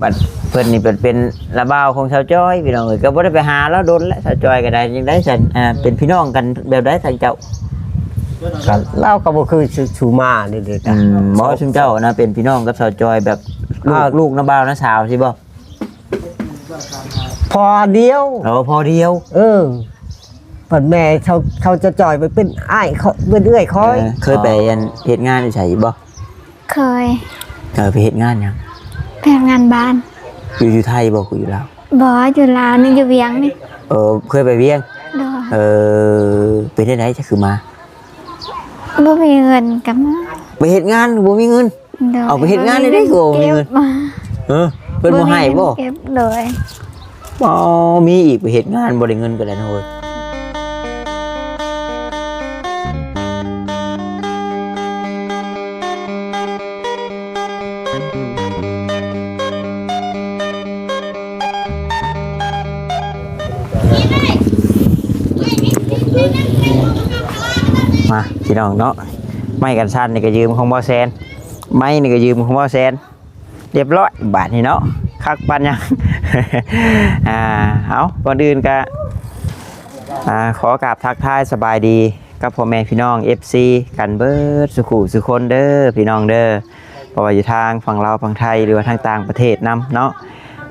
ບັດເພິ່ນນີ້ເປັນ ເປັນລະບ່າວຂອງສາວຈ້ອຍ ພີ່ນ້ອງເອີຍ. ກໍບໍ່ໄດ້ໄປຫາລາວດົນແລ້ວ ສາວຈ້ອຍກໍໄດ້. ຈັ່ງໃດຊັ້ນ ອ່າ ເປັນພີ່ນ້ອງກັນແບບໃດທາງເຈົ້າ? ກໍລາວກໍບໍ່ຄືສຸ ສຸມານີ້ເດ້. ອືມ ບໍ່ ຊຸມເຈົ້ານະເປັນພີ່ນ້ອງກັບສາວຈ້ອຍ ແບບລູກ ອ້າວ ລູກນ້າບ່າວນ້າສາວຊີ້ບໍ່? ພໍ່ດຽວ. ອໍ ພໍ່ດຽວ. ເອີ ເພິ່ນແມ່ເຂົາ ເຂົາຈະຈ່ອຍໄປເປັນອ້າຍເຂົາ ເປັນເອື້ອຍຂ້ອຍ. ເອີ ເຄີຍໄປ ອໍ ອັນ ເຮັດງານຢູ່ໃສອີກບໍ່? ເຄີຍ. ເອີ ໄປເຮັດງານຫຍັງ? ໄປເຮັດງານບ້ານ. ຢູ່ ຢູ່ໄທບໍ່ ຄືຢູ່ລາວ? ບໍ່ ຢູ່ລາວນີ້ ຢູ່ວຽງນີ້. ເອີ ເຄີຍໄປວຽງ? ໂດຍ. ເອີ ເປັນຈັ່ງໃດຈະຄືມາ? ບໍ່ມີເງິນກໍມາ. ໄປເຮັດງານບໍ່ມີເງິນ? ໂດຍ. ເອົາ ໄປເຮັດງານໄດ້ ບໍ່ມີເງິນ ຄືບໍ່ມີເງິນ? ເອີ ເພິ່ນບໍ່ໃຫ້ບໍ່? ບໍ່ມີເງິນເກັບ. ໂດຍ. ອໍ ມີອີກ ໄປເຮັດງານບໍ່ໄດ້ເງິນກໍໄດ້ເນາະເວີຍ. ມາ ພີ່ນ້ອງເນາະ ໄມ້ກັນສັ່ນນີ້ກໍຢືມຂອງບໍ່ແຊນ ໄມ້ນີ້ກໍຢືມຂອງບໍ່ແຊນ. ຮຽບຮ້ອຍບາດນີ້ເນາະ ຄັກປານຫຍັງ. ອ່າ ເອົາ ກ່ອນອື່ນກະ ອ່າ ຂໍກາບທັກທາຍສະບາຍດີກັບພໍ່ແມ່ພີ່ນ້ອງ ເອັຟຊີ ກັນເບິດສູ່ຄູ່ສູ່ຄົນເດີ ພີ່ນ້ອງເດີ. ບໍ່ວ່າຢູ່ທາງຝັ່ງລາວ ຝັ່ງໄທ ຫຼືວ່າທາງຕ່າງປະເທດນຳເນາະ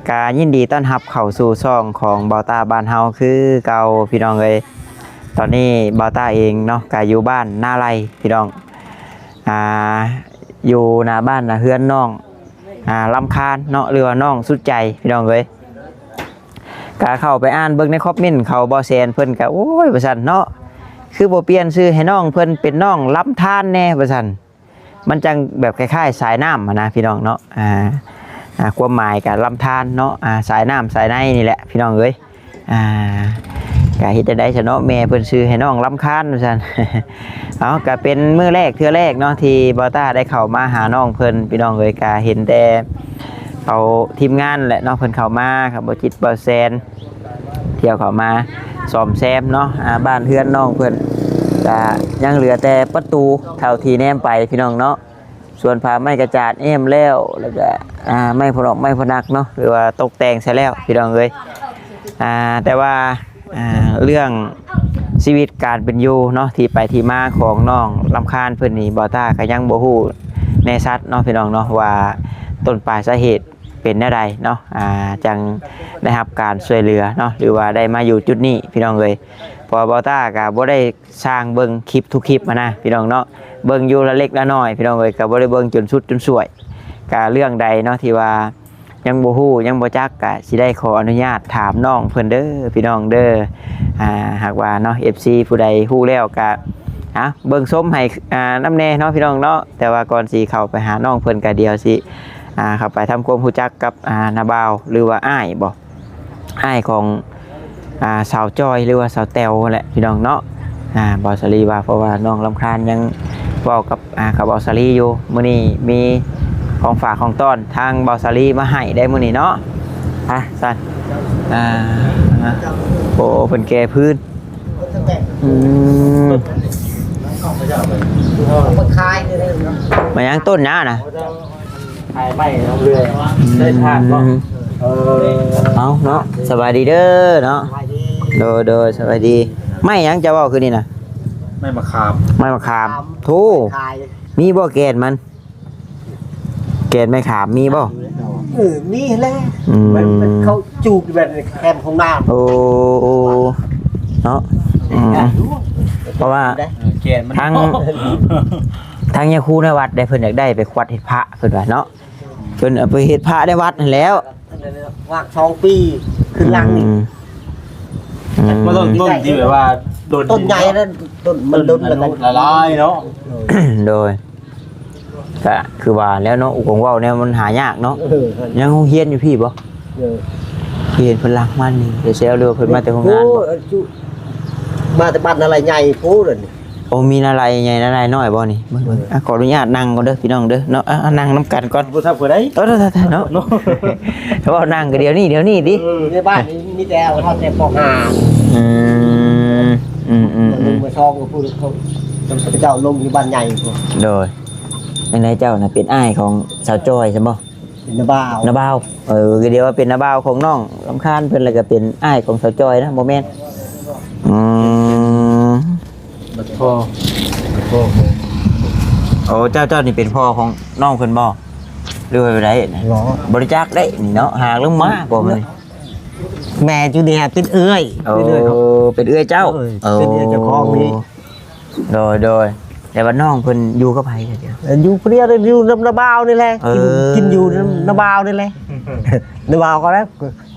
ກະຍິນດີຕ້ອນຮັບເຂົ້າສູ່ຊ່ອງຂອງບ່າວຕ້າບ້ານເຮົາຄືເກົ່າ ພີ່ນ້ອງເອີຍ. ຕອນນີ້ບ່າວຕ້າເອງເນາະ ກະຢູ່ບ້ານນາໄລ ພີ່ນ້ອງ ອ່າ ຢູ່ໜ້າບ້ານໜ້າເຮືອນນ້ອງ ອ່າ ລຳຄານເນາະ ຫຼືວ່ານ້ອງສຸດໃຈ ພີ່ນ້ອງເອີຍ. ກະເຂົ້າໄປອ່ານເບິ່ງໃນຄອມເມັນເຂົາ ບໍ່ແຊນເພິ່ນກະ ໂອ້ຍ ວ່າຊັ້ນເນາະ ຄືບໍ່ປ່ຽນຊື່ໃຫ້ນ້ອງເພິ່ນເປັນນ້ອງລຳທານແດ່ ວ່າຊັ້ນ. ມັນຈັ່ງແບບຄ້າຍໆສາຍນ້ຳຫັ້ນນະ ພີ່ນ້ອງເນາະ. ອ່າ ອ່າ ຄວາມໝາຍກະລຳທານເນາະ ອ່າ ສາຍນ້ຳສາຍໃນນີ້ແຫຼະ ພີ່ນ້ອງເອີຍ. ອ່າ ກະເຮັດຈັ່ງໃດຊະເນາະ ແມ່ເພິ່ນຊື່ໃຫ້ນ້ອງລຳຄານ ວ່າຊັ້ນ. ເອົາ ກະເປັນມື້ແລກເທື່ອແລກເນາະ ທີ່ບ່າວຕ້າໄດ້ເຂົ້າມາຫານ້ອງເພິ່ນ ພີ່ນ້ອງເອີຍ. ກະເຫັນແຕ່ເຂົາ ທີມງານແຫຼະເນາະ ເພິ່ນເຂົ້າມາ ເຂົາ ບ່າວຈິດ ບ່າວແຊນ ທ່ຽວເຂົ້າມາສ້ອມແຊມເນາະ ອ່າ ບ້ານເຮືອນນ້ອງເພິ່ນ ກະຍັງເຫຼືອແຕ່ປະຕູເທົ່າທີ່ແນມໄປ ພີ່ນ້ອງເນາະ. ສ່ວນຜ້າໄມ້ກະຈາດແອ້ມແລ້ວ ແລ້ວກະ ອ່າ ໄມ້ພະນອກໄມ້ພະນັກເນາະ ຫຼືວ່າຕົກແຕ່ງໃສ່ແລ້ວ ພີ່ນ້ອງເອີຍ. ອ່າ ແຕ່ວ່າ ອ່າ ເລື່ອງຊີວິດການເປັນຢູ່ເນາະ ທີ່ໄປທີ່ມາຂອງນ້ອງລຳຄານເພິ່ນນີ້ ບ່າວຕ້າກະຍັງບໍ່ຮູ້ແນ່ຊັດເນາະ ພີ່ນ້ອງເນາະ ວ່າຕົ້ນປາຍສາເຫດເປັນແນວໃດເນາະ ອ່າ ຈັ່ງໄດ້ຮັບການຊ່ວຍເຫຼືອເນາະ ຫຼືວ່າໄດ້ມາຢູ່ຈຸດນີ້ ພີ່ນ້ອງເອີຍ. ເພາະວ່າບ່າວຕ້າກະບໍ່ໄດ້ ຊ່າງເບິ່ງຄລິບທຸກຄລິບຫັ້ນນະ ພີ່ນ້ອງເນາະ ເບິ່ງຢູ່ລະເລັກລະນ້ອຍ ພີ່ນ້ອງເອີຍ ກໍບໍ່ໄດ້ເບິ່ງຈົນສຸດຈົນສວຍ. ກະເລື່ອງໃດເນາະ ທີ່ວ່າຍັງບໍ່ຮູ້ ຍັງບໍ່ຈັກ ກະຊິໄດ້ຂໍອະນຸຍາດຖາມນ້ອງເພິ່ນເດີ ພີ່ນ້ອງເດີ. ອ່າ ຫາກວ່າເນາະ ເອັຟຊີ ຜູ້ໃດຮູ້ແລ້ວກະ ອ່າ ເບິ່ງຊົມໃຫ້ ອ່າ ນຳແດ່ເນາະ ພີ່ນ້ອງເນາະ. ແຕ່ວ່າກ່ອນຊິເຂົ້າໄປຫານ້ອງເພິ່ນ ກະດຽວຊິ ອ່າ ເຂົ້າໄປທຳຄວາມຮູ້ຈັກກັບ ອ່າ ນ້າບ່າວ ຫຼືວ່າອ້າຍບໍ? ອ້າຍຂອງ ອ່າ ສາວຈ້ອຍ ຫຼືວ່າສາວແຕວຫັ້ນແຫຼະ ພີ່ນ້ອງເນາະ. ອ່າ ບ່າວສາລີວ່າ ເພາະວ່ານ້ອງລຳຄານຍັງເວົ້າກັບ ອ່າ ກັບບ່າວສາລີຢູ່ ມື້ນີ້ມີຂອງຝາກຂອງຕ້ອນທາງບ່າວສາລີມາໃຫ້ໄດ້ມື້ນີ້ເນາະ. ໄປຊັ້ນ ອ່າ ໂອ້ ເພິ່ນແກ່ພື້ນ ອືມ ມາຫຍັງຕົ້ນຫຍັງນະ? ຂາຍໄມ້ເນາະ ເລື່ອຍ ໄດ້ທາດເນາະ. ອືມ ເອີ ເອົາເນາະ ສະບາຍດີເດີເນາະ. ສະບາຍດີ ໂດຍ ໂດຍ ສະບາຍດີ. ໄມ້ຫຍັງຈະເວົ້າຄືນີ້ນະ? ໄມ້ມະຂາມ ໄມ້ມະຂາມ. ໂທ້ ຂາຍ ມີບໍ່ແກ່ນມັນ? ແກ່ນໄມ້ຂາມມີບໍ່? ເອີ ມີແຫຼະ. ອືມ ມັນ ມັນເຂົ້າຈູກແບບແຄມຂອງນ້ຳ. ໂອ້ ເນາະ. ອືມ ເພາະວ່າ ເອີ ແກ່ນມັນ ທາງ ທາງຍາຄູໃນວັດໄດ້ ເພິ່ນຢາກໄດ້ໄປຂວັດເຮັດພະ ເພິ່ນວ່າເນາະ. ເພິ່ນເອົາໄປເຮັດພະໃນວັດຫັ້ນແລ້ວ ວາງສອງປີ ຂຶ້ນຫຼັງນີ້. ອືມ ອືມ ມັນຕົ້ນ ຕົ້ນທີ່ແບບວ່າດົນ ຕົ້ນໃຫຍ່ນັ້ນ ຕົ້ນມັນດົນແລ້ວກໍລະລາຍເນາະ. ໂດຍ ກະຄືວ່າແລ້ວເນາະ ອຸກົງເວົ້າແນວມັນຫາຍາກເນາະ. ເອີ ຍັງໂຮງຮຽນຢູ່ພີ້ບໍ່? ເອີ ທີ່ເຫັນເພິ່ນລາກມານີ້ ແຊວໆ ຫຼືວ່າເພິ່ນມາແຕ່ໂຮງງານບໍ່? ໂອ້ ມາແຕ່ບ້ານນາໄລໃຫຍ່ພຸ້ນ. ໂອ້ ມີນາໄລໃຫຍ່ນາໄລນ້ອຍບໍ່ນີ້? ເບິ່ງໆ ອ່ະ ຂໍອະນຸຍາດນັ່ງກ່ອນເດີພີ່ນ້ອງເດີເນາະ. ອ່ະ ນັ່ງນຳກັນກ່ອນ ບໍ່ທັບຜູ້ໃດ. ໂອ້ ໂອ້ ໂອ້ ເນາະ ເວົ້ານັ່ງກໍດຽວນີ້ ດຽວນີ້ຕິ. ເອີ ໃນບ້ານນີ້ມີແຕ່ເຮົາແຕ່ ປ.ຫ້າ. ອືມ ອືມໆໆ ເມື່ອສອງກໍຜູ້ເຂົາເຈົ້າລົງຢູ່ບ້ານໃຫຍ່ພຸ້ນ. ໂດຍ ຈັ່ງໃດເຈົ້ານະເປັນອ້າຍຂອງສາວຈ້ອຍຊັ້ນບໍ່? ເປັນນ້າບ່າວ ນ້າບ່າວ. ເອີ ກໍດຽວວ່າເປັນນ້າບ່າວຂອງນ້ອງລຳຄານເພິ່ນ ແລ້ວກໍເປັນອ້າຍຂອງສາວຈອຍນະ ບໍ່ແມ່ນ? ອືມ ບັດພໍ່ ບັດພໍ່ຂອງ ໂອ້ ເຈົ້າ ເຈົ້ານີ້ເປັນພໍ່ຂອງນ້ອງເພິ່ນບໍ່ ຫຼືວ່າແບບໃດ? ບໍ່ ບໍ່ໄດ້ຈັກເດ້ນີ້ເນາະ ຫາກລົງມາບໍ່ມື້ນີ້. ແມ່ຢູ່ນີ້ເປັນເອື້ອຍ ໂອ້ ເປັນເອື້ອຍເຈົ້າ ເປັນເອື້ອຍເຈົ້າ ເອີ ເປັນເອື້ອຍເຈົ້າຂອງນີ້. ໂດຍ ໂດຍ ແຕ່ວ່ານ້ອງເພິ່ນຢູ່ກັບໃຜ? ເອີ ຢູ່ຜູ້ດຽວ ຢູ່ນຳນ້າບ່າວນີ້ແຫຼະ ເອີ ກິນ ກິນຢູ່ນຳນ້າບ່າວນີ້ແຫຼະ. ນ້າບ່າວກໍແລ້ວ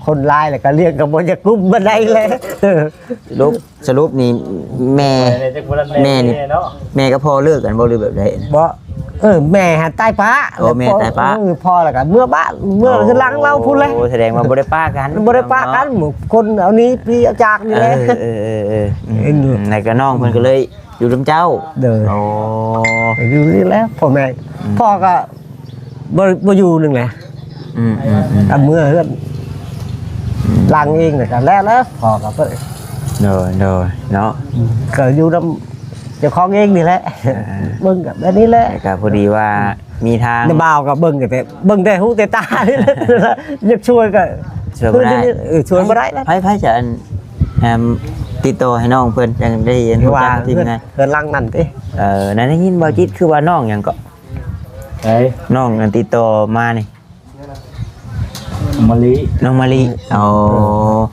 ຄົນຫຼາຍແລ້ວກໍລ້ຽງກໍບໍ່ຢາກກຸ້ມປານໃດແຫຼະ. ສະຫຼຸບ ສະຫຼຸບນີ້ແມ່ ແມ່ນີ້ ແມ່ກັບພໍ່ເລີກກັນບໍ່ ຫຼືແບບໃດ? ບໍ່ ເອີ ແມ່ຫັ້ນຕາຍປ້າ. ໂອ້ ແມ່ຕາຍປ້າ. ເອີ ພໍ່ແລ້ວກໍເມືອບ້ານ ເມືອຄືຫຼັງລາວພຸ້ນແຫຼະ. ໂອ້ ສະແດງວ່າບໍ່ໄດ້ປະກັນ ບໍ່ໄດ້ປະກັນ. ຄົນເອົາໜີ່ປີເອົາຈາກນີ້ແຫຼະ. ເອີ ເອີ ເອີ ເອີ ອືມ ແລ້ວກໍນ້ອງເພິ່ນກໍເລີຍຢູ່ນຳເຈົ້າ. ໂດຍ ໂອ້ ຢູ່ນີ້ແຫຼະ ພໍ່ແມ່ ອືມ ພໍ່ກໍບໍ່ ບໍ່ຢູ່ໜຶ່ງແຫຼະ. ອືມ ອືມ ອືມ ກໍເມືອເຮືອນ ອືມ ຫຼັງເອງ ແລ້ວກໍແລ້ວ ແລ້ວພໍ່ກໍເພິ່ນ ໂດຍ ໂດຍ ເນາະ ອືມ ກໍຢູ່ນຳເຈົ້າຂອງເອງນີ້ແຫຼະ. ເອີ ເບິ່ງກໍແບບນີ້ແຫຼະ ແຕ່ກໍພໍດີວ່າ ອືມ ມີທາງ ນ້າບ່າວກໍເບິ່ງກໍແຕ່ ເບິ່ງແຕ່ຫູແຕ່ຕານີ້ແຫຼະ. ຢາກຊ່ວຍກໍຊ່ວຍບໍ່ໄດ້ ເອີ ຊ່ວຍບໍ່ໄດ້. ໃຜ ໃຜຈະອັນ ແຮມ ຕິດຕໍ່ໃຫ້ນ້ອງເພິ່ນ ຈັ່ງໄດ້ເຫັນ ຮູ້ຈັກທີມງານ ເຮືອນຫຼັງນັ້ນຕິ. ເອີ ນັ້ນໄດ້ຍິນບໍ່ຈິດ ຄືວ່ານ້ອງຫຍັງເກາະ? ໃຜ? ນ້ອງອັນຕິດຕໍ່ມານີ້ ມະລິ ນ້ອງມະລິ. ອໍ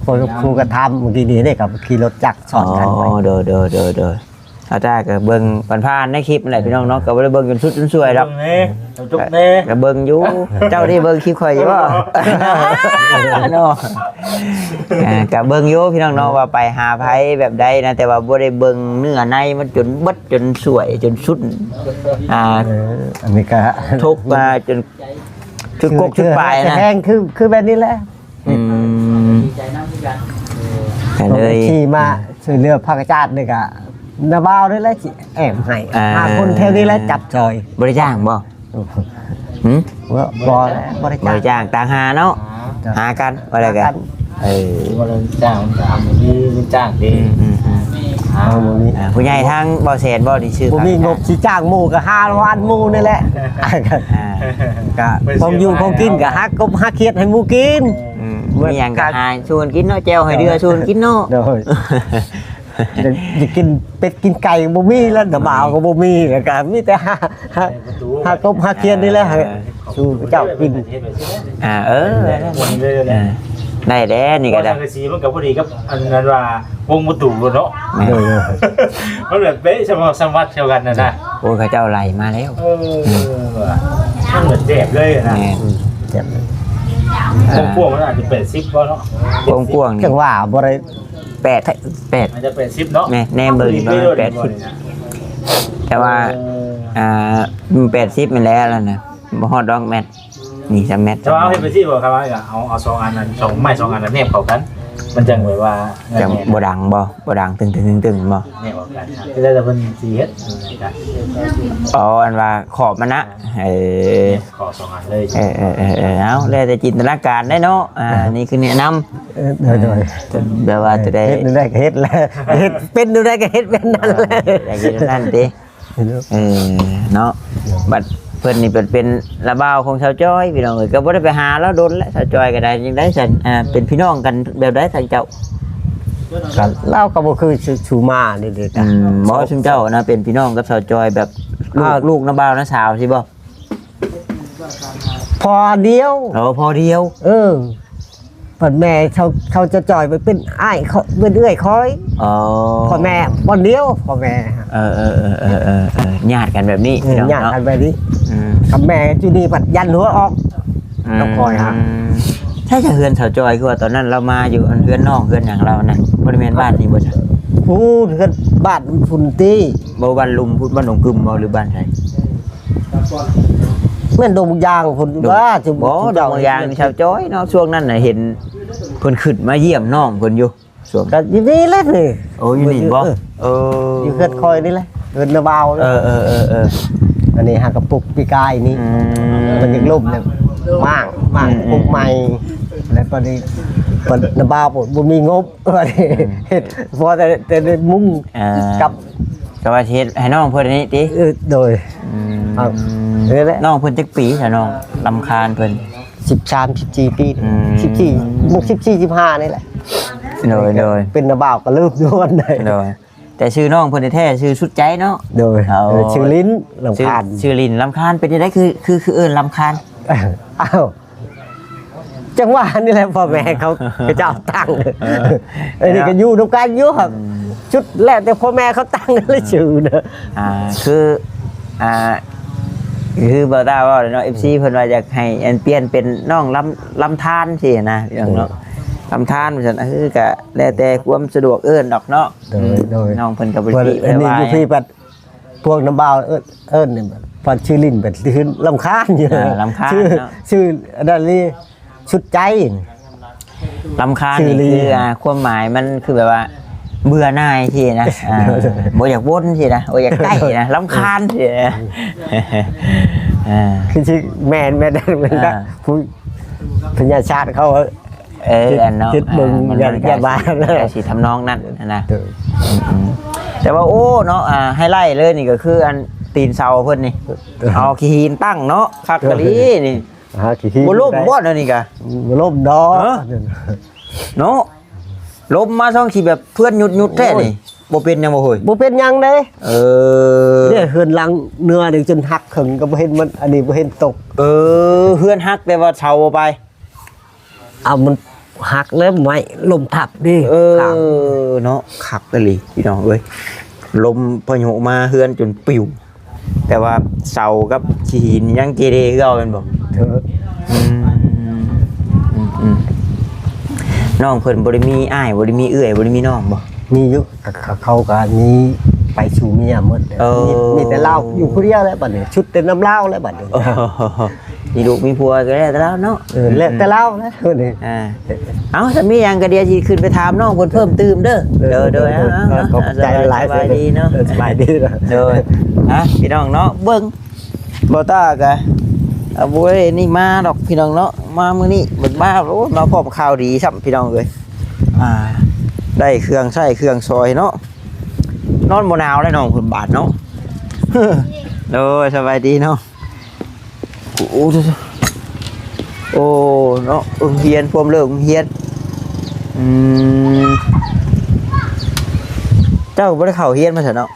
ຜູ້ ຜູ້ກະທຳເມື່ອກີ້ນີ້ເດ້ ກໍຂີ່ລົດຈັກສອນກັນໄປ. ອໍ ໂດຍ ໂດຍ ໂດຍ ໂດຍ. ອາຈານກໍເບິ່ງຜ່ານໆໃນຄລິບນັ້ນແຫຼະພີ່ນ້ອງເນາະ ກໍບໍ່ໄດ້ເບິ່ງຈົນສຸດຈົນສວຍດອກ. ເບິ່ງແດ່ ເຈົ້າຈົກແດ່ ກໍເບິ່ງຢູ່. ເຈົ້າໄດ້ເບິ່ງຄລິບຂ້ອຍຢູ່ບໍ່? ເນາະ ອ່າ ກໍເບິ່ງຢູ່ພີ່ນ້ອງເນາະ ວ່າໄປຫາໃຜແບບໃດນະ ແຕ່ວ່າບໍ່ໄດ້ເບິ່ງເນື້ອໃນມັນຈົນເບິດ ຈົນສວຍ ຈົນສຸດ. ອ່າ ເອີ ອັນນີ້ກໍ ທົກມາຈົນຈຸດກົກຈຸດປາຍນະ ແຮງຄື ຄືແບບນີ້ແຫຼະ. ອືມ ກໍເລີຍ ທີ່ມາຊ່ວຍເຫຼືອພາກອາຈານນີ້ກໍນ້າບ່າວນີ້ແຫຼະຊິແອ້ມໃຫ້ ອ່າ ຫາຄົນແຖວນີ້ແຫຼະຈັບຊ່ອຍ. ບໍ່ໄດ້ຈ້າງບໍ່? ຫື? ບໍ່ ບໍ່ແຫຼະ ບໍ່ໄດ້ ບໍ່ໄດ້ຈ້າງ ຈ້າງ ຕ່າງຫາເນາະ. ຫາກັນ ວ່າແລ້ວກໍ ຫາກັນ ເອີ ບໍ່ໄດ້ຈ້າງ ກໍເອົາມື້ນີ້ໄດ້ຈ້າງເດ້. ອືມ ອືມ ອືມ ເອົາມື້ນີ້ ອ່າ ຜູ້ໃຫຍ່ທາງບໍ່ແສນບໍ່ ນີ້ຊື່ ບໍ່ມີງົບຊິຈ້າງໝູ່ ກໍຫາວານໝູ່ນີ້ແຫຼະ. ອ່າ ກໍຂອງຢູ່ຂອງກິນກໍຫາກົບຫາຂຽດໃຫ້ໝູ່ກິນ. ອືມ ມີຫຍັງກໍຫາສູ່ກັນກິນເນາະ ແຈ່ວໃຫ້ເດືອສູ່ກັນກິນເນາະ. ໂດຍ ຢາກ ຢາກກິນເປັດກິນໄກ່ກໍບໍ່ມີແລ້ວ ນ້າບ່າວກໍບໍ່ມີ ແລ້ວກໍມີແຕ່ຫາ ຫາ ຫາກົບຫາຂຽດນີ້ແຫຼະ ເອີ ສູ່ເຈົ້າກິນ. ອ່າ ເອີ ໄດ້ແລ້ວ ນີ້ກໍໄດ້ ສັງກະສີມັນກໍພໍດີກັບອັນນັ້ນວ່າວົງປະຕູເນາະ. ໂດຍ ມັນແບບເປະສະເໝາະສະໝັດເທົ່າກັນນະນະ. ໂອ້ຍ ເຂົາເຈົ້າໄລ່ມາແລ້ວ. ເອີ ມັນເໝືອນແຈບເລີຍນະ. ແມ່ນ ອືມ ແຈບເລີຍ. ຄວາມກວ້າງມັນອາດຈະແປດສິບບໍ່ເນາະ? ຄວາມກວ້າງນີ້ ຈັ່ງວ່າບໍ່ໄດ້ ແປດ ແປດ ອາດຈະແປດສິບເນາະ. ແມ່ນ ແນມເບິ່ງນີ້ປະມານແປດສິບ ແຕ່ວ່າ ເອີ ອ່າ ແປດສິບແມ່ນແລ້ວນະ ບໍ່ຮອດດອກແມັດ ນີ້ສາມແມັດ. ແຕ່ວ່າເຮົາເຮັດໄປຊີ້ບໍ່ຄັບ ເອົາ ເອົາສອງອັນນັ້ນ ສອງໄມ້ສອງອັນນັ້ນແນບເຂົ້າກັນ ມັນຈັ່ງແບບວ່າ ຈັ່ງບໍ່ດັງບໍ່? ບໍ່ດັງຕຶງໆໆບໍ່? ແນບເຂົ້າກັນ ແລ້ວແຕ່ເພິ່ນຊິເຮັດ. ອໍ ອັນວ່າຂອບມັນນະ. ເອີ ແນບເຂົ້າສອງອັນເລີຍ. ເອີ ເອີ ເອີ ເອີ ເອົາ ແລ້ວແຕ່ຈິນຕະນາການໄດ້ເນາະ. ອ່າ ນີ້ຄືແນະນຳ. ເອີ ໂດຍ ໂດຍ ແບບວ່າຈະໄດ້ ເຮັດແນວໃດກໍເຮັດແຫຼະ ເຮັດເປັນແນວໃດກໍເຮັດແບບນັ້ນແຫຼະ. ເອີ ຢາກເຮັດແນວນັ້ນຕິ. ເອີ ເນາະ ບັດເພິ່ນນີ້ເປັນ ເປັນລະບ່າວຂອງສາວຈ້ອຍ ພີ່ນ້ອງເອີຍ ກໍບໍ່ໄດ້ໄປຫາລາວດົນແລ້ວ ສາວຈ້ອຍກໍໄດ້. ຈັ່ງໃດຊັ້ນ ອ່າ ເປັນພີ່ນ້ອງກັນແບບໃດທາງເຈົ້າ? ກໍລາວກໍບໍ່ຄືສຸມານີ້ເດ້. ອືມ ບໍ່ ຊຸມເຈົ້ານະເປັນພີ່ນ້ອງກັບສາວຈ້ອຍແບບລູກ ອ່າ ລູກນ້າບ່າວນ້າສາວຊີ້ບໍ່? ພໍ່ດຽວ. ອໍ ພໍ່ດຽວ. ເອີ ເພິ່ນແມ່ເຂົາ ເຂົາຈະຈ່ອຍໄປເປັນອ້າຍເຂົາ ເປັນເອື້ອຍຂ້ອຍ. ອໍ ພໍ່ແມ່ບ່ອນດຽວ ພໍ່ແມ່. ເອີ ເອີ ເອີ ຍາດກັນແບບນີ້ ເອີ ພີ່ນ້ອງເນາະ ຍາດກັນແບບນີ້. ອືມ ກັບແມ່ຢູ່ນີ້ພັດຢັນຫົວອອກ ອືມ ກັບຂ້ອຍຫັ້ນ. ໃຊ່ ໃຊ່ ເຮືອນສາວຈ້ອຍ ຄືວ່າຕອນນັ້ນລາວມາຢູ່ ອັນເຮືອນນ້ອງເຮືອນຫຍັງລາວນັ້ນ ບໍ່ໄດ້ແມ່ນບ້ານນີ້ບໍ່? ພຸ້ນ ເຮືອນບ້ານພຸ້ນຕິ. ບໍ່ ບ້ານລຸ່ມພຸ້ນ ບ້ານໜອງກຶມບໍ່ ຫຼືບ້ານໃດ? ແມ່ນດອງບາງຢາງພຸ້ນ. ດອງ ວ່າ ບໍ່ ດອງບາງຢາງ ຊາວຈ້ອຍເນາະ. ຊ່ວງນັ້ນນະເຫັນເພິ່ນຂຶ້ນມາຢ້ຽມນ້ອງເພິ່ນຢູ່ ຊ່ວງ ກໍຢູ່ນີ້ແຫຼະນີ້. ໂອ້ ຢູ່ນີ້ບໍ່? ເອີ ເອີ ຢູ່ເຮືອນຂ້ອຍນີ້ແຫຼະ ເຮືອນນ້າບ່າວ. ເອີ ເອີ ເອີ ເອີ ອັນນີ້ຫາກະປຸກປີກາຍນີ້. ອືມ ມັນຍັງລົ້ມນີ້ ມ້າງ ມ້າງ ອືມ ປຸກໃໝ່ ແລ້ວບັດນີ້ ບັດນ້າບ່າວບໍ່ມີງົບ ບັດນີ້ ອືມ ເຮັດພໍແຕ່ ແຕ່ໄດ້ມຸງ ເອີ ກັບ ກໍວ່າຊິເຮັດໃຫ້ນ້ອງເພິ່ນນີ້ຕິ? ເອີ ໂດຍ. ອືມ ເອີ ນີ້ແຫຼະ. ນ້ອງເພິ່ນຈັກປີຊະ ນ້ອງລຳຄານເພິ່ນ? ສິບສາມ ສິບສີ່ປີ ອືມ ສິບສີ່ ບໍ່ ສິບສີ່ ສິບຫ້ານີ້ແຫຼະ. ໂດຍ ໂດຍ ເປັນນາບ່າວກໍເລີ່ມຢູ່ວັນໃດ. ໂດຍ ແຕ່ຊື່ນ້ອງເພິ່ນແທ້ໆ ຊື່ສຸດໃຈເນາະ. ໂດຍ ເອົາ ເອີ ຊື່ລິນ ລຳຄານ ຊື່ ຊື່ລິນ ລຳຄານ. ເປັນຈັ່ງໃດ ຄື ຄື ຄືເອີ້ນລຳຄານ? ອ້າວ ຈັງຫວະນີ້ແຫຼະ ພໍ່ແມ່ເຂົາ ເຂົາເຈົ້າຕັ້ງ. ເອີ ອັນນີ້ກໍຢູ່ນຳກັນຢູ່ ອືມ ຊຸດແລ້ວແຕ່ພໍ່ແມ່ເຂົາຕັ້ງ ອືມ ລະຊື່ນະ. ອ່າ ຄື ອ່າ ຄືບ່າວຕ້າເວົ້າເນາະ ເອັຟຊີ ເພິ່ນວ່າຢາກໃຫ້ອັນປ່ຽນເປັນນ້ອງລຳ ລຳທານຊີ້ນະ ພີ່ນ້ອງເນາະ. ເອີ ລຳທານວ່າຊັ້ນ ເອີ ກະແລ້ວແຕ່ຄວາມສະດວກເອີ້ນດອກເນາະ. ໂດຍ ອືມ ໂດຍ ນ້ອງເພິ່ນກໍບໍ່ຕິ ອັນນີ້ຢູ່ພີ້ ເພິ່ນວ່າ ພວກນຳບ່າວເອີ້ນ ເອີ້ນນີ້ ພັດຊື່ລິນ ເປັນທີ່ລຳຄານຢູ່. ອ່າ ລຳຄານ ຊື່ ເນາະ ຊື່ອັນນັ້ນນີ້ ສຸດໃຈ. ລຳຄານນີ້ຄື ອ່າ ຄວາມໝາຍມັນຄືແບບວ່າເບື່ອໜ່າຍຊີ້ນະ. ອ່າ ບໍ່ຢາກວົນຊີ້ນະ ບໍ່ຢາກໃກ້ນະ ລຳຄານຊີ້ນະ. ອ່າ ຄືຊິແມ່ນ ແມ່ນ ແມ່ນ ອ່າ ຜູ້ ພະຍາຊາດເຂົາ ເອີ ອັນເນາະ ເຮັດເບິ່ງ ອ່າ ມັນ ຢາກ ມັນກໍ ຢາກວ່າ ຊິ ກໍຊິທຳນອງນັ້ນນະ. ໂດຍ ອືມ ແຕ່ວ່າ ໂອ້ ເນາະ ອ່າ ໄຮໄລເລີຍນີ້ກໍຄືອັນຕີນເສົາເພິ່ນນີ້ ໂດຍ ເອົາຂີ້ຫີນຕັ້ງເນາະ ຄັກກະລີນີ້. ຫາຂີ້ຫີນ ບໍ່ລົ້ມບໍ່ ໄດ້ ແນວນີ້ກະ ບໍ່ລົ້ມດອກ ເອີ ເນາະ. ລົ້ມມາຊ່ອງທີ່ແບບເພື່ອນຍຸດໆແທ້ນີ້ ໂອ້ຍ ບໍ່ເປັນຫຍັງບໍ່ເຮີ້ຍ? ບໍ່ເປັນຫຍັງເດ້. ເອີ ເດ້ ເຮືອນຫຼັງເໜືອນີ້ຈົນຫັກເຄິ່ງກໍບໍ່ເຫັນມັນ ອັນນີ້ບໍ່ເຫັນຕົກ. ເອີ ເຮືອນຫັກແຕ່ວ່າເສົາບໍ່ໄປ. ເອົາ ມັນຫັກແລ້ວໄມ້ລົມທັບເດ້. ເອີ ເນາະ ຄັກອີ່ຫຼີພີ່ນ້ອງເອີຍ ລົມພາຍຸມາເຮືອນຈົນປິວ. ແຕ່ວ່າເສົາກັບຂີ້ຫີນຍັງເກເຣຄືເກົ່າແມ່ນບໍ່? ເອີ ອືມ ອືມ ອືມ ນ້ອງເພິ່ນບໍ່ໄດ້ມີອ້າຍ ບໍ່ໄດ້ມີເອື້ອຍ ບໍ່ໄດ້ມີນ້ອງບໍ່? ມີຢູ່ ເຂົາ ເຂົາກໍມີໄປສູ່ເມຍໝົດແລ້ວ. ເອີ ມີ ມີແຕ່ລາວຢູ່ຜູ້ດຽວແລ້ວບັດນີ້ ຊຸດແຕ່ນຳລາວແລ້ວບັດນີ້. ໂອ້ໂຫ ມີລູກມີຜົວກໍແລ້ວແຕ່ລາວເນາະ. ເອີ ແລ້ວແຕ່ລາວແລ້ວບັດນີ້. ອ່າ ເອົາ ຖ້າມີຫຍັງກໍດຽວຊິຂຶ້ນໄປຖາມນ້ອງເພິ່ນເພີ່ມຕື່ມເດີ. ເອີ ໂດຍ ໂດຍ ເອີ ຂອບໃຈຫຼາຍ ສະບາຍດີເນາະ ເອີ ສະບາຍດີເນາະ. ໂດຍ ອ່ະ ພີ່ນ້ອງເນາະ ເບິ່ງ ບໍ່ຕ້າກະ ເອົາ ບໍ່ໄດ້ນີ້ມາດອກພີ່ນ້ອງເນາະ. ມາມື້ນີ້ບັດມາ ໂອ້ ມາພ້ອມຂ່າວດີຊ້ຳພີ່ນ້ອງເອີຍ. ອ່າ ໄດ້ເຄື່ອງໃຊ້ເຄື່ອງສອຍເນາະ ນອນບໍ່ໜາວແລ້ວນ້ອງເພິ່ນບາດເນາະ. ໂດຍ ສະບາຍດີເນາະ. ໂອ້ ໂອ້ ເນາະ ໂຮງຮຽນ ພວມເລີກໂຮງຮຽນ. ອືມ ເຈົ້າບໍ່ໄດ້ເຂົ້າຮຽນມາຊັ້ນເນາະ?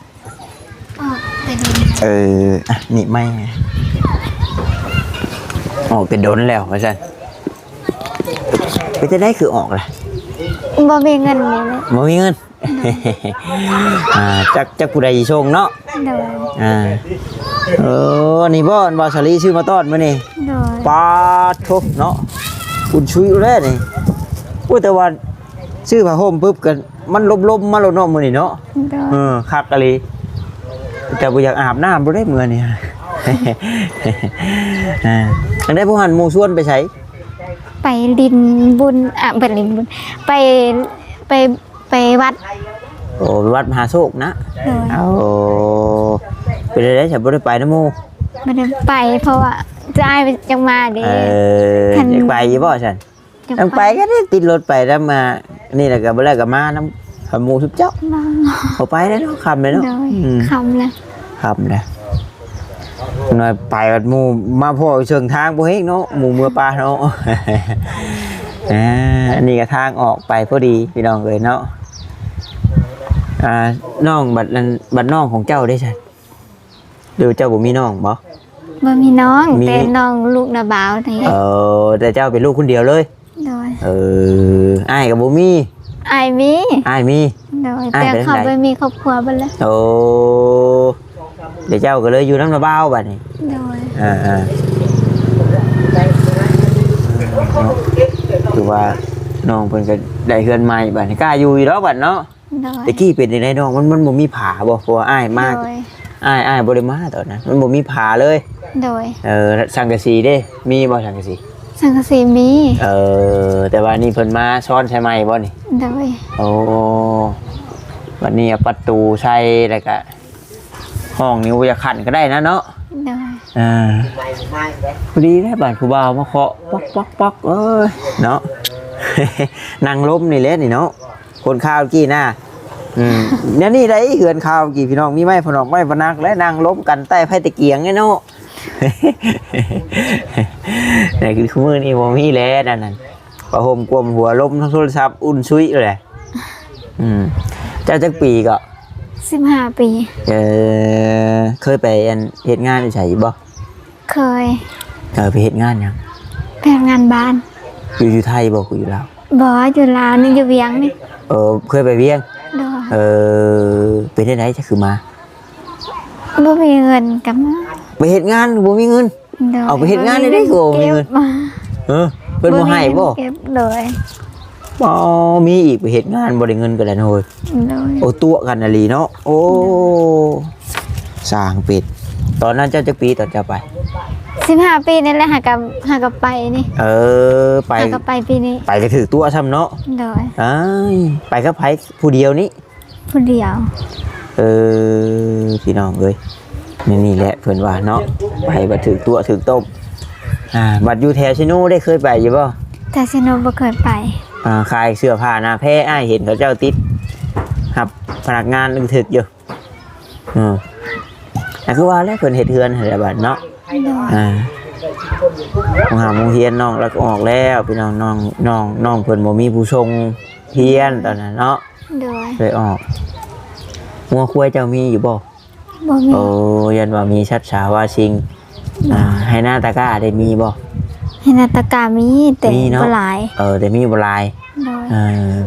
ອອກແຕ່ດົນ. ເອີ ອ່ະ ນີ້ໄມ້ ອອກແຕ່ດົນແລ້ວວ່າຊັ້ນ. ເປັນຈັ່ງໃດຄືອອກລະ? ບໍ່ມີເງິນນີ້ແຫຼະ. ບໍ່ມີເງິນ. ອ່າ ຈັກ ຈັກຜູ້ໃດຊິສົ່ງເນາະ. ໂດຍ ອ່າ ເອີ ນີ້ບໍ່ ອັນບ່າວສາລີຊື້ມາຕ້ອນມື້ນີ້. ໂດຍ ປາດໂທ້ເນາະ ອຸ່ນຊຸຍແລ້ວນີ້. ໂອ້ຍ ແຕ່ວ່າຊື້ຜ້າຫົ່ມປຶບກໍມັນລົມໆມາໂລດເນາະມື້ນີ້ເນາະ. ໂດຍ ເອີ ຄັກອີ່ຫຼີ ແຕ່ບໍ່ຢາກອາບນ້ຳບໍ່ໄດ້ມື້ນີ້. ອ່າ ຈັ່ງໃດຜູ້ຫັ້ນ ໝູ່ຊວນໄປໃສ? ໄປຫຼິ້ນບຸນ ອ່າ ໄປຫຼິ້ນບຸນ ໄປ ໄປ ໄປວັດ. ໂອ້ ໄປວັດມະຫາໂຊກນະ. ໂດຍ ໂອ້ ເປັນຈັ່ງໃດ ສະ ບໍ່ໄດ້ໄປນຳໝູ່? ບໍ່ໄດ້ໄປ ເພາະວ່າຈະ ອ້າຍຈັ່ງມາເດ້. ເອີ ຄັນ ຢາກໄປຢູ່ບໍ່ຊັ້ນ? ຢາກໄປ ຍັງໄປກໍໄດ້ຕິດລົດໄປນຳ ມານີ້ແຫຼະ ກໍບໍ່ແລ້ວກໍມານຳໝູ່ຊຸມເຈົ້າ. ບໍ່ໄປແລ້ວເນາະ ຄ່ຳແລ້ວເນາະ. ໂດຍ ອືມ ຄ່ຳແລ້ວ ຄ່ຳແລ້ວ. ໜ້ອຍໄປບັດໝູ່ມາພໍ້ເຊິ່ງທາງບໍ່ເຮງເນາະ ໝູ່ເມືອປ່າເນາະ. ອ່າ ອັນນີ້ກໍທາງອອກໄປພໍດີພີ່ນ້ອງເອີຍເນາະ. ອ່າ ນ້ອງບັດນັ້ນ ບັດນ້ອງຂອງເຈົ້າເດ້ຊັ້ນ ຫຼືເຈົ້າບໍ່ມີນ້ອງບໍ່? ບໍ່ມີນ້ອງ ມີ ແຕ່ນ້ອງລູກນາບ່າວນີ້. ເອີ ແຕ່ເຈົ້າເປັນລູກຄົນດຽວເລີຍ. ໂດຍ ເອີ ອ້າຍກໍບໍ່ມີ. ອ້າຍມີ ອ້າຍມີ. ໂດຍ ອ້າຍ ແຕ່ເຂົາໄປທາງໃດ? ໄປມີຄອບຄົວເບິດແລ້ວ. ໂອ້ ດຽວເຈົ້າກໍເລີຍຢູ່ນຳນາບ່າວບັດນີ້. ໂດຍ ອ່າໆ ຄືວ່ານ້ອງເພິ່ນກໍໄດ້ເຮືອນໃໝ່ບັດນີ້ ກ້າຢູ່ຢູ່ດອກບັດເນາະ. ໂດຍ ແຕ່ກີ້ເປັນຈັ່ງໃດນ້ອງ? ມັນ ມັນບໍ່ມີຝາບໍ່? ເພາະວ່າອ້າຍມາ ໂດຍ ອ້າຍ ອ້າຍບໍ່ໄດ້ມາຕອນນັ້ນ ມັນບໍ່ມີຝາເລີຍ. ໂດຍ ເອີ ສັງກະສີເດ້ ມີບໍ່ສັງກະສີ? ສັງກະສີມີ. ເອີ ແຕ່ວ່ານີ້ເພິ່ນມາຊ້ອນໃສ່ໃໝ່ບໍ່ນີ້? ໂດຍ ໂອ້ ບັດນີ້ເອົາປະຕູໃສ່ ແລ້ວກະຫ້ອງນີ້ບໍ່ຢາກຂັນກໍໄດ້ນະເນາະ. ໂດຍ ອ່າ ພໍດີແລ້ວບາດຜູ້ບ່າວມາເຄາະ ປັອກໆໆ ເອີຍເນາະ ນັ່ງລົມນີ້ແຫຼະນີ້ເນາະ. ຄົນຄາວກີ້ນະ ອືມ ແນວນີ້ໄດ໋ ເຮືອນຄາວກີ້ພີ່ນ້ອງ ມີໄມ້ພະນອກໄມ້ພະນັກ ແລະ ນັ່ງລົມກັນໃຕ້ໄຟຕະກຽງເນາະ. ແຕ່ຄືມື້ນີ້ບໍ່ມີແລ້ວນັ້ນ ຜ້າຫົ່ມກວມຫົວ ລົມທັງໂທລະສັບ ອຸ່ນຊຸຍແຫຼະ. ອືມ ເຈົ້າຈັກປີເກາະ? ສິບຫ້າປີ. ເອີ ເຄີຍໄປອັນເຮັດງານຢູ່ໃສຢູ່ບໍ່? ເຄີຍ. ເອີ ໄປເຮັດງານຫຍັງ? ໄປເຮັດງານບ້ານ. ຢູ່ ຢູ່ໄທບໍ່ ຄືຢູ່ລາວ? ບໍ່ ຢູ່ລາວນີ້ ຢູ່ວຽງນີ້. ເອີ ເຄີຍໄປວຽງ? ໂດຍ. ເອີ ເປັນຈັ່ງໃດ ຈະຄືມາ? ບໍ່ມີເງິນກໍມາ. ໄປເຮັດງານບໍ່ມີເງິນ? ໂດຍ. ເອົາ ໄປເຮັດງານໄດ້ຄືບໍ່ມີເງິນ? ເອີ ເພິ່ນບໍ່ໃຫ້ບໍ່? ບໍ່ມີເງິນເກັບ. ໂດຍ. ອໍ ມີອີກ ໄປເຮັດງານບໍ່ໄດ້ເງິນກໍແລ້ວເນາະ. ໂດຍ. ໂອ້ ຕົວະກັນອີ່ຫຼີເນາະ. ໂອ້ ໂດຍ. ສ້າງເປັດ. ຕອນນັ້ນເຈົ້າຈັກປີຕອນເຈົ້າໄປ? ສິບຫ້າປີນີ້ແຫຼະ ຫາກໍ ຫາກໍໄປນີ້. ເອີ ໄປ ຫາກໍໄປປີນີ້. ໄປກໍຖືກຕົວະຊ້ຳເນາະ. ໂດຍ. ອ້າຍ ໄປກັບໃຜ ຜູ້ດຽວນີ້? ຜູ້ດຽວ. ເອີ ພີ່ນ້ອງເອີຍ ແນວນີ້ແຫຼະເພິ່ນວ່າເນາະ ໄປບັດຖືກຕົວະຖືກຕົ້ມ. ອ່າ ບັດຢູ່ແຖວເຊໂນໄດ້ເຄີຍໄປຢູ່ບໍ່? ແຖວເຊໂນບໍ່ເຄີຍໄປ. ອ່າ ຂາຍເສື້ອຜ້າໜ້າແພ ອ້າຍເຫັນເຂົາເຈົ້າຕິດຮັບພະນັກງານຖືກໆຢູ່. ເອີ ກໍຄືວ່າແຫຼະ ເພິ່ນເຮັດເຮືອນຫັ້ນແຫຼະບັດເນາະ. ໂດຍ. ອ່າ ໂຮງຮ່ຳໂຮງຮຽນນ້ອງລະກໍອອກແລ້ວ ພີ່ນ້ອງ. ນ້ອງ ນ້ອງ ນ້ອງເພິ່ນບໍ່ມີຜູ້ສົ່ງຮຽນຕອນນັ້ນເນາະ. ໂດຍ. ເລີຍອອກ. ງົວຄວາຍເຈົ້າມີຢູ່ບໍ່? ບໍ່ມີ. ໂອ້ ຢ້ານວ່າມີສັດສາວາສິ່ງ. ໂດຍ. ອ່າ ໄຮ່ນາຕາກ້າໄດ້ມີບໍ່? ໄຮ່ນາຕາກ້າມີ ແຕ່ ມີເນາະ ບໍ່ຫຼາຍ. ເອີ ແຕ່ມີບໍ່ຫຼາຍ. ໂດຍ. ເອີ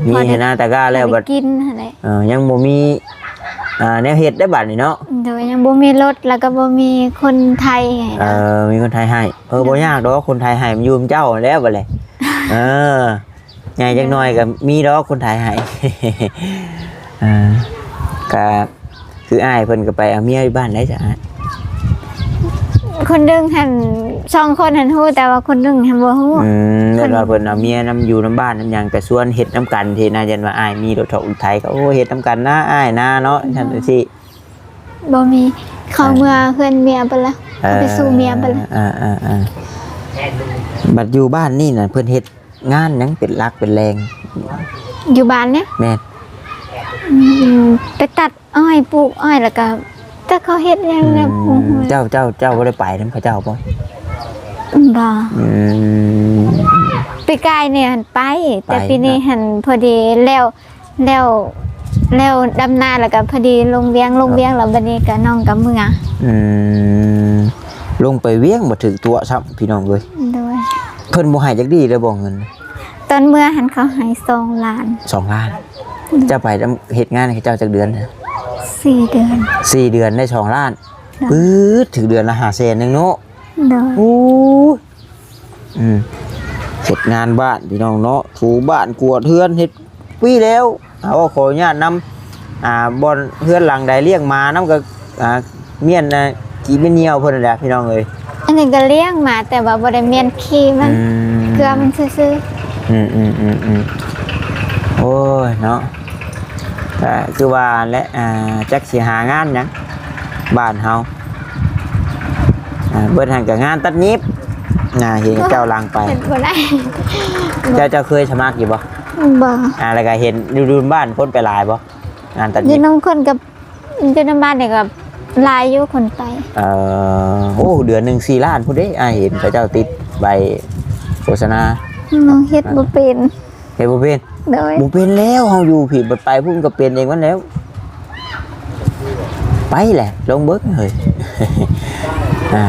ມີ ພໍໄດ້ ໄຮ່ນາຕາກ້າແລ້ວ ພໍໄດ້ ບັດ ກິນຫັ້ນແຫຼະ. ເອີ ຍັງບໍ່ມີ ອ່າ ແນວເຮັດໄດ້ບັດນີ້ເນາະ. ໂດຍ. ຍັງບໍ່ມີລົດ ແລ້ວກໍບໍ່ມີຄົນໄຖໃຫ້. ເອີ ນະ ມີຄົນໄຖໃຫ້. ເອີ ໂດຍ. ບໍ່ຍາກດອກ ຄົນໄຖໃຫ້ມັນຢູ່ນຳເຈົ້າຫັ້ນແຫຼະບັດນີ້. ເອີ ໃຫຍ່ຈັກໜ້ອຍກໍມີດອກຄົນໄຖໃຫ້. ອ່າ ກະຄືອ້າຍເພິ່ນກໍໄປເອົາເມຍຢູ່ບ້ານໃດຊະອ້າຍ? ຄົນໜຶ່ງຫັ້ນ ສອງຄົນຫັ້ນຮູ້ ແຕ່ວ່າຄົນໜຶ່ງຫັ້ນບໍ່ຮູ້. ອືມ ແມ່ນວ່າເພິ່ນເອົາເມຍນຳຢູ່ນຳບ້ານນຳຫຍັງ ກໍຊວນເຮັດນຳກັນຊີ້ນະ. ຢ້ານວ່າອ້າຍມີລົດຖອກລົດໄຖ ກໍ ໂອ້ ເຮັດນຳກັນນະອ້າຍນະເນາະ ຊັ້ນຊີ້. ບໍ່ມີ ເຂົາເມືອເຮືອນເມຍເພິ່ນລະ. ເອີ ເຂົາໄປສູ່ເມຍເພິ່ນລະ. ອ່າໆໆ ບັດຢູ່ບ້ານນີ້ນະ ເພິ່ນເຮັດ ງານຫຍັງເປັນຫຼັກເປັນແຫຼ່ງ? ຢູ່ບ້ານນີ້? ແມ່ນ. ອືມ ໄປຕັດອ້ອຍ ປູກອ້ອຍ ແລ້ວກໍ ຈັກເຂົາເຮັດຫຍັງແລ້ວ ອືມ ບໍ່ຮູ້. ເຈົ້າ ເຈົ້າ ເຈົ້າບໍ່ໄດ້ໄປນຳເຂົາເຈົ້າບໍ່? ບໍ່. ອືມ ປີກາຍນີ້ຫັ້ນໄປ ໄປ ແຕ່ປີນີ້ ນະ ຫັ້ນພໍດີແລ້ວ ແລ້ວ ແລ້ວດຳນາ ແລ້ວກໍພໍດີລົງວຽງ ລົງວຽງ ແລ້ວບັດນີ້ກໍນ້ອງກໍເມືອ. ອືມ ລົງໄປວຽງບໍ່ຖືກຕົວະຊ້ຳ ພີ່ນ້ອງເອີຍ. ໂດຍ. ເພິ່ນບໍ່ໃຫ້ຈັກດີເລີຍບໍ່ເງິນ? ຕອນເມືອຫັ້ນເຂົາໃຫ້ສອງລ້ານ. ສອງລ້ານ. ໂດຍ. ເຈົ້າໄປນຳເຮັດງານໃຫ້ເຂົາເຈົ້າຈັກເດືອນ? ສີ່ເດືອນ. ສີ່ເດືອນໄດ້ສອງລ້ານ. ໂດຍ. ປຶດ ຖືກເດືອນລະຫ້າແສນໜຶ່ງເນາະ. ໂດຍ. ໂອ້ຍ ອືມ ເຮັດງານບ້ານພີ່ນ້ອງເນາະ ຖູບ້ານກວາດເຮືອນ ເຮັດປີ້ແລ້ວ. ເອົາ ຂໍອະນຸຍາດນຳ ອ່າ ບ່ອນເຮືອນຫຼັງໃດລ້ຽງໝານຳ ກໍ ອ່າ ມ້ຽນ ອ່າ ຂີ້ມ້ຽນຍ່ຽວເພິ່ນນັ້ນແຫຼະພີ່ນ້ອງເອີຍ. ອັນນີ້ກໍລ້ຽງໝາ ແຕ່ວ່າບໍ່ໄດ້ມ້ຽນຂີ້ມັນ ອືມ ເກືອມັນຊື່ໆ. ອືມໆໆໆ ໂອ້ຍເນາະ ກໍຄືວ່າແຫຼະ ອ່າ ຈັກຊິຫາງານຫຍັງ ບ້ານເຮົາ ອ່າ ເບິດຫັ້ນກໍງານຕັດຫຍິບ ອ່າ ເຫັນເຈົ້າຫຼັງໄປ ເຮັດບໍ່ໄດ້. ເຈົ້າ ເຈົ້າເຄີຍສະໝັກຢູ່ບໍ່? ບໍ່. ອ່າ ແລ້ວກໍເຫັນຢູ່ ຢູ່ບ້ານຄົນໄປຫຼາຍບໍ່ ງານຕັດຫຍິບ? ຢູ່ນຳຄົນກັບ ຢູ່ນຳບ້ານນີ້ກໍຫຼາຍຢູ່ຄົນໄປ. ເອີ ໂອ້ ເດືອນໜຶ່ງສີ່ລ້ານພຸ້ນເດ້ ອ້າຍເຫັນເຂົາເຈົ້າຕິດໃບໂຄສະນາ. ນ້ອງເຮັດບໍ່ເປັນ. ເຮັດບໍ່ເປັນ? ໂດຍ. ບໍ່ເປັນແລ້ວ ເຮົາຢູ່ພີ້ ບັດໄປພຸ້ນກໍເປັນເອງມັນແລ້ວ. ໄປແຫຼະ ລອງເບິ່ງເຮີ້ຍ. ອ່າ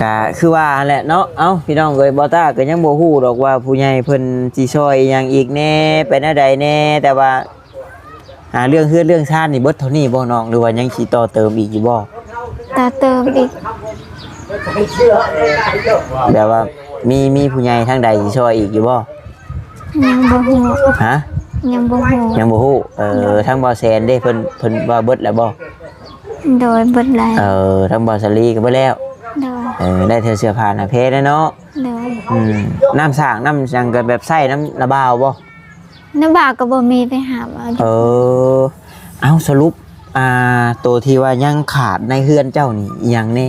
ກະຄືວ່າຫັ້ນແຫຼະເນາະ. ເອົ້າ ພີ່ນ້ອງເອີຍ ບໍ່ຕ້າກໍຍັງບໍ່ຮູ້ດອກວ່າຜູ້ໃຫຍ່ເພິ່ນຊິຊ່ອຍອີ່ຫຍັງອີກແດ່ ໄປແນວໃດແດ່ ແຕ່ວ່າ ອ່າ ເລື່ອງເຮືອນເລື່ອງຊານນີ້ເບິດເທົ່ານີ້ບໍ່ນ້ອງ ຫຼືວ່າຍັງຊິຕໍ່ເຕີມອີກຢູ່ບໍ່? ຕໍ່ເຕີມອີກ. ແບບວ່າມີ ມີຜູ້ໃຫຍ່ທາງໃດຊິຊ່ອຍອີກຢູ່ບໍ່? ຍັງບໍ່ຮູ້. ຮະ? ຍັງບໍ່ຮູ້. ຍັງບໍ່ຮູ້. ເອີ ໂດຍ. ທາງບ່າວແສນເດ້ ເພິ່ນ ເພິ່ນວ່າເບິດແລ້ວບໍ່? ໂດຍ ເບິດແລ້ວ. ເອີ ທາງບ່າວສາລີກໍເບິດແລ້ວ. ໂດຍ. ເອີ ໄດ້ແຕ່ເສື້ອຜ້າໜ້າແພແລ້ວເນາະ. ໂດຍ. ອືມ ນ້ຳສ້າງນ້ຳຫຍັງກໍແບບໃຊ້ນ້ຳນ້າບ່າວບໍ່? ນ້າບ່າວກໍບໍ່ມີ ໄປຫາເອົາຢູ່. ເອີ ເອົ້າ ສະຫຼຸບ ອ່າ ໂຕທີ່ວ່າຍັງຂາດໃນເຮືອນເຈົ້ານີ້ອີ່ຫຍັງແດ່?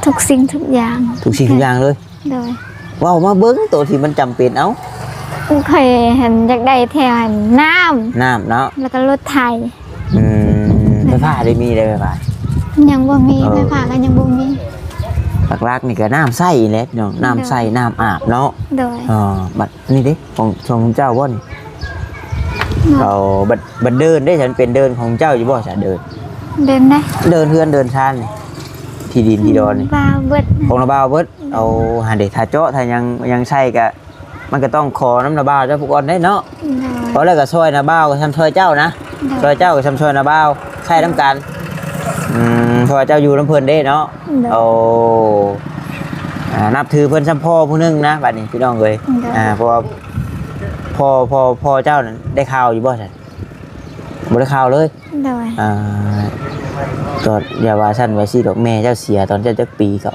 ທຸກສິ່ງທຸກຢ່າງ. ທຸກສິ່ງທຸກຢ່າງເລີຍ? ໂດຍ. ເວົ້າມາເບິ່ງ ໂຕທີ່ມັນຈຳເປັນ ເອົ້າ. ຂ້ອຍຫັ້ນຢາກໄດ້ແທ້ຫັ້ນ ນ້ຳ ນ້ຳເນາະ ແລ້ວກໍລົດໄຖ. ອືມ ໄຟຟ້າໄດ້ມີໄດ້ໄຟຟ້າ? ຍັງບໍ່ມີ ເອີ ໄຟຟ້າກໍຍັງບໍ່ມີ. ຫຼັກໆນີ້ກໍນ້ຳໃຊ້ແຫຼະພີ່ນ້ອງ ນ້ຳໃຊ້ ໂດຍ ນ້ຳອາບເນາະ. ໂດຍ ເອີ ບັດນີ້ເດ້ ຂອງ ຂອງເຈົ້າບໍ່ນີ້? ໂດຍ ເອົາ ບັດ ບັດເດີ່ນເດ້ ສັນເປັນເດີ່ນຂອງເຈົ້າຢູ່ບໍ່? ສະເດີ່ນ ເດີ່ນໃດ? ເດີ່ນເຮືອນເດີ່ນຊານນີ້ ທີ່ດິນທີ່ດອນນີ້ ບ່າວເບິດ ຂອງລະບ່າວເບິດ. ໂດຍ ເອົາ ຫັ້ນເດ້ ຖ້າເຈາະ ຖ້າຍັງ ຍັງໃຊ້ກໍ ມັນກໍຕ້ອງຂໍນຳນ້າບ່າວເຈົ້າຜູ້ກ່ອນເດ້ເນາະ. ໂດຍ ເວົ້າແລ້ວກໍຊ່ອຍນ້າບ່າວກໍຊ່ຳຊ່ອຍເຈົ້ານະ. ໂດຍ ຊ່ອຍເຈົ້າກໍຊ່ຳຊ່ອຍນ້າບ່າວ ໃຊ້ນຳກັນ. ອືມ ເພາະວ່າເຈົ້າຢູ່ນຳເພິ່ນເດ້ເນາະ. ໂດຍ ໂອ້ ອ່າ ນັບຖືເພິ່ນຊ່ຳພໍ່ຜູ້ໜຶ່ງນະ ບັດນີ້ພີ່ນ້ອງເອີຍ. ໂດຍ ອ່າ ເພາະວ່າພໍ່ ພໍ່ ພໍ່ເຈົ້ານັ້ນໄດ້ຂ່າວຢູ່ບໍ່ຊັ້ນ? ບໍ່ໄດ້ຂ່າວເລີຍ. ໂດຍ ອ່າ ກໍຢ່າວ່າຊັ້ນວ່າຊີ້ດອກ ແມ່ເຈົ້າເສຍຕອນເຈົ້າຈັກປີກໍ?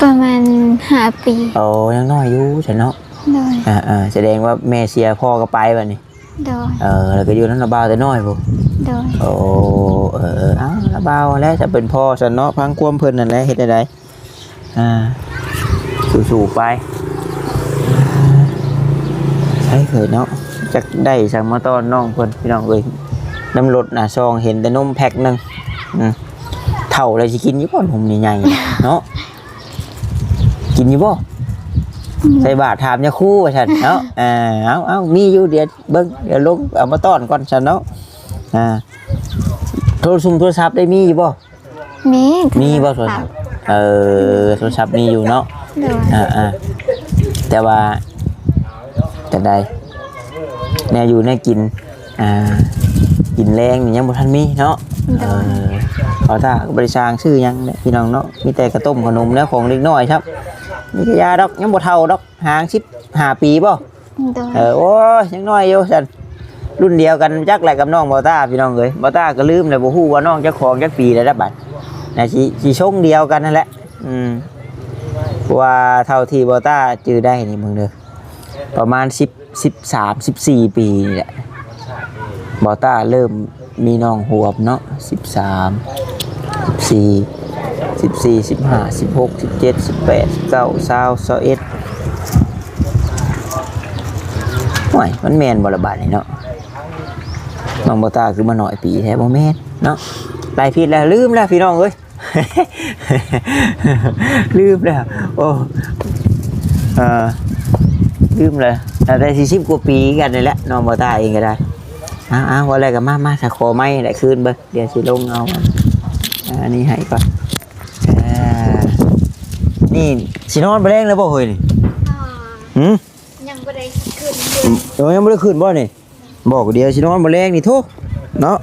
ປະມານຫ້າປີ. ໂອ້ ຍັງນ້ອຍຢູ່ຊັ້ນເນາະ. ໂດຍ ອ່າໆ ສະແດງວ່າແມ່ເສຍ ພໍ່ກໍໄປບັດນີ້. ໂດຍ ເອີ ແລ້ວກໍຢູ່ນຳນ້າບ່າວແຕ່ນ້ອຍພຸ້ນ. ໂດຍ ໂອ້ ເອີໆ ເອົາ ນ້າບ່າວແຫຼະຈະເປັນພໍ່ຊັ້ນເນາະ ຟັງຄວາມເພິ່ນນັ້ນແຫຼະ ເຮັດແນວໃດ. ອ່າ ສູ້ໆໄປ. ໃຊ່ເຄີຍເນາະ ຈັກໄດ້ສັງມາຕ້ອນນ້ອງເພິ່ນ ພີ່ນ້ອງເອີຍ. ນຳລົດນະ ສ່ອງເຫັນແຕ່ນົມແພັກໜຶ່ງ. ອືມ ເຖົ້າແລ້ວຊິກິນຢູ່ບໍ່ນົມໃຫຍ່ໆເນາະ? ກິນຢູ່ບໍ່? ອືມ ໃສ່ບາດຖາມຍາຄູວ່າຊັ້ນເນາະ. ອ່າ ເອົາໆ ມີຢູ່ ດຽວເບິ່ງ ດຽວລົງເອົາມາຕ້ອນກ່ອນຊັ້ນເນາະ. ອ່າ ໂທລະຊຸມໂທລະສັບໄດ້ມີຢູ່ບໍ່? ມີ ມີບໍ່ໂທລະສັບ? ໂທລະສັບ ເອີ ໂທລະສັບມີຢູ່ເນາະ. ໂດຍ ອ່າໆ ແຕ່ວ່າຈັ່ງໃດ ແນວຢູ່ແນວກິນ ອ່າ ກິນແລງນີ້ຍັງບໍ່ທັນມີເນາະ. ໂດຍ ເອີ ເພາະຖ້າກໍບໍ່ໄດ້ສ້າງຊື້ຫຍັງແຫຼະພີ່ນ້ອງເນາະ ມີແຕ່ກະຕົ້ມຂະໜົມແນວຂອງເດັກນ້ອຍຄັບ. ນີ້ກໍຢ່າດອກ ຍັງບໍ່ເຖົ້າດອກ ຫ່າງສິບຫ້າປີບໍ່? ໂດຍ ເອີ ໂອ້ຍ ຍັງນ້ອຍຢູ່ຊັ້ນ ລຸ້ນດຽວກັນຈັກແຫຼະກັບນ້ອງບ່າວຕ້າ ພີ່ນ້ອງເອີຍ. ບ່າວຕ້າກໍລືມແລ້ວ ບໍ່ຮູ້ວ່ານ້ອງເຈົ້າຂອງຈັກປີແລ້ວລະບັດ ໜ້າຊິ ຊິຊົງດຽວກັນຫັ້ນແຫຼະ. ອືມ ເພາະວ່າເທົ່າທີ່ບ່າວຕ້າຈື່ໄດ້ນີ້ ເບິ່ງເດີ ປະມານສິບ ສິບສາມ ສິບສີ່ປີນີ້ແຫຼະ ບ່າວຕ້າເລີ່ມ ມີນ້ອງຮ່ວມເນາະ ສິບສາມ ສິບສີ່ ສິບສີ່ ສິບຫ້າ ສິບຫົກ ສິບເຈັດ ສິບແປດ ສິບເກົ້າ ຊາວ ຊາວເອັດ. ໂອ້ຍ ມັນແມ່ນບໍ່ລະບາດນີ້ເນາະ ນ້ອງບ່າວຕ້າຄືມານ້ອຍປີແທ້ ບໍ່ແມ່ນເນາະ ຫຼາຍຜິດແລ້ວ ລືມແລ້ວພີ່ນ້ອງເອີຍ. ລືມແລ້ວ ໂອ້ ເອີ ລືມແລ້ວ ແຕ່ສີ່ສິບກວ່າປີກັນນີ້ແຫຼະ ນ້ອງບ່າວຕ້າເອງກໍໄດ້. ເອົາໆ ເວົ້າແລ້ວກໍມາ ມາ ສາຂໍໄມ້ແຫຼະຄືນເບິ່ງ ດຽວຊິລົງເອົາ ອັນນີ້ໃຫ້ກ່ອນ. ອ່າ ນີ້ຊິນອນມື້ແລງແລ້ວບໍ່ເຮີ້ຍນີ້? ຫື? ຍັງບໍ່ໄດ້ຂຶ້ນເຮືອນ. ໂອ້ ຍັງບໍ່ໄດ້ຂຶ້ນບໍ່ນີ້? ບອກດຽວຊິນອນມື້ແລງນີ້ໂທ້ເນາະ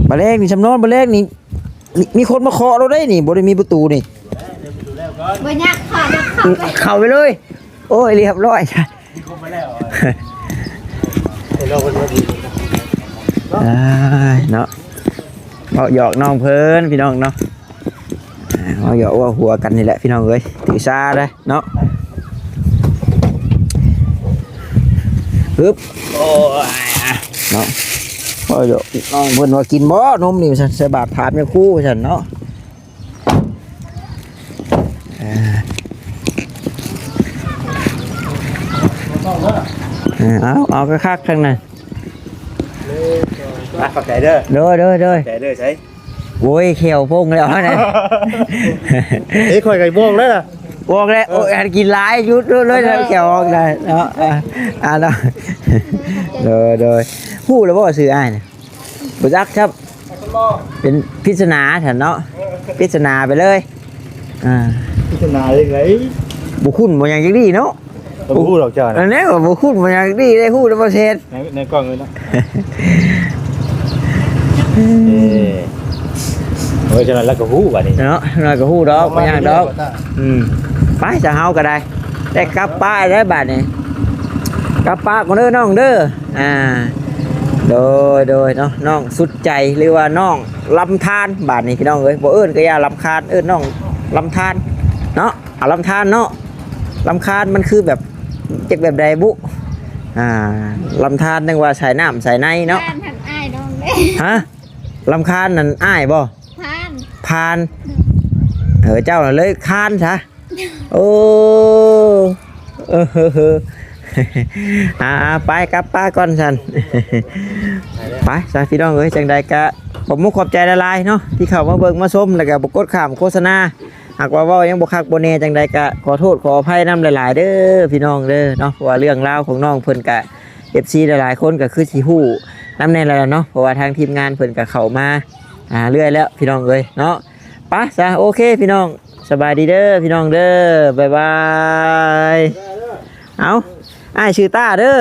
ມື້ແລງນີ້ຊ່ຳນອນ ມື້ແລງນີ້ ມີ ມີຄົນມາເຄາະໂລດເດ້ນີ້ ບໍ່ໄດ້ມີປະຕູນີ້ ບໍ່ຍາກເຂົ້າ ເຂົ້າໄປ ເຂົ້າໄປເລີຍ. ໂອ້ຍ ລຽບຮ້ອຍ ເອີຍເນາະ ເວົ້າຫຍອກນ້ອງເພິ່ນພີ່ນ້ອງເນາະ. ອ່າ ເວົ້າຫຍອກເວົ້າຫົວກັນນີ້ແຫຼະພີ່ນ້ອງເອີຍ ຖືຊາເດ້ເນາະ. ຮຶບ ໂອ້ຍ ເນາະ ເວົ້າຫຍອກນ້ອງເພິ່ນວ່າກິນບໍ່ນົມນີ້ວ່າຊັ້ນ ໃສ່ບາດຖາມຍາຄູວ່າຊັ້ນເນາະ. ເອີ ເອີ ເອົາ ເອົາຄັກໆ ທາງນັ້ນ ອ່ະ ຂອບໃຈເດີ ໂດຍ ໂດຍ ໂດຍ ຂອບໃຈເດີ ໃສ ໂອ້ຍ ແຂ້ວໂພງແລ້ວນະ ເອີຍ ຂ້ອຍກໍບອກແລ້ວນະ ບອກແລ້ວ ເອີ ໂອ້ຍ ອັນກິນຫຼາຍ ຢຸດໂລດເລີຍ ເອີ ແຂ້ວອອກໄດ້ເນາະ ອ່າ ອ່າເນາະ ໂດຍ ໂດຍ ຮູ້ແລ້ວບໍ່ຊື່ອ້າຍນະ? ບໍ່ຈັກຄັບ ເປັນພິດສະໜາຊັ້ນເນາະ ພິດສະໜາໄປເລີຍ ອ່າ ພິດສະໜາຈັ່ງໃດ ບໍ່ຄຸ້ນບໍ່ຫຍັງຈັກດີ້ເນາະ. ບໍ່ຮູ້ດອກເຈົ້ານະ ອັນນີ້ກໍບໍ່ຄຸ້ນບໍ່ຫຍັງດີ ໄດ້ຮູ້ແຕ່ບໍ່ເຊັດ ໃນ ໃນກ້ອງເລີຍເນາະ ເອີ ໂອ້ຍ ຈັກໜ້ອຍລາວກໍຮູ້ບາດນີ້ເນາະ ໜ້ອຍກໍຮູ້ດອກ ບໍ່ຍາກດອກ ອືມ ໄປຊະເຮົາກໍໄດ້ ໄດ້ກັບປ້າແລ້ວບາດນີ້ ກັບປ້າກ່ອນເດີນ້ອງເດີ ອ່າ ໂດຍ ໂດຍເນາະ ນ້ອງສຸດໃຈ ຫຼືວ່ານ້ອງລຳທານ ບາດນີ້ພີ່ນ້ອງເອີຍ ບໍ່ເອີ້ນກໍຢ່າລຳຄານ ເອີ້ນນ້ອງລຳທານເນາະ ອາ ລຳທານເນາະ ລຳຄານມັນຄືແບບ ຈັກແບບໃດບຸ ອ່າ ລຳທານຈັ່ງວ່າສາຍນ້ຳສາຍໃນເນາະ ຄານຫັ້ນອ້າຍນ້ອງເດ້ ຮະ ລຳຄານນັ້ນອ້າຍບໍ່ ພານ ພານ ເອີ ເຈົ້ານະເລີຍຄານຊະ ໂອ້ ເອີ ອ່າໆ ໄປກັບປ້າກ່ອນຊັ້ນ ໄປຊະພີ່ນ້ອງເອີຍ ຈັ່ງໃດກະ ອບມຸກຂອບໃຈຫຼາຍໆເນາະ ທີ່ເຂົ້າມາເບິ່ງມາຊົມ ແລ້ວກໍບໍ່ກົດຂ້າມໂຄສະນາ. ຫາກວ່າເວົ້າຍັງບໍ່ຄັກບໍ່ແນ່ຈັ່ງໃດ ກໍຂໍໂທດຂໍອະໄພນຳຫຼາຍໆເດີພີ່ນ້ອງເດີເນາະ. ເພາະວ່າເລື່ອງລາວຂອງນ້ອງເພິ່ນກະ ເອັຟຊີ ຫຼາຍໆຄົນກໍຄືຊິຮູ້ນຳແນ່ແລ້ວເນາະ ເພາະວ່າທາງທີມງານເພິ່ນກໍເຂົ້າມາ ອ່າ ເລື້ອຍແລ້ວພີ່ນ້ອງເອີຍເນາະ. ໄປຊະ ໂອເຄພີ່ນ້ອງ ສະບາຍດີເດີພີ່ນ້ອງເດີ ບາຍບາຍ. ເອົາ ອ້າຍຊື່ຕ້າເດີ.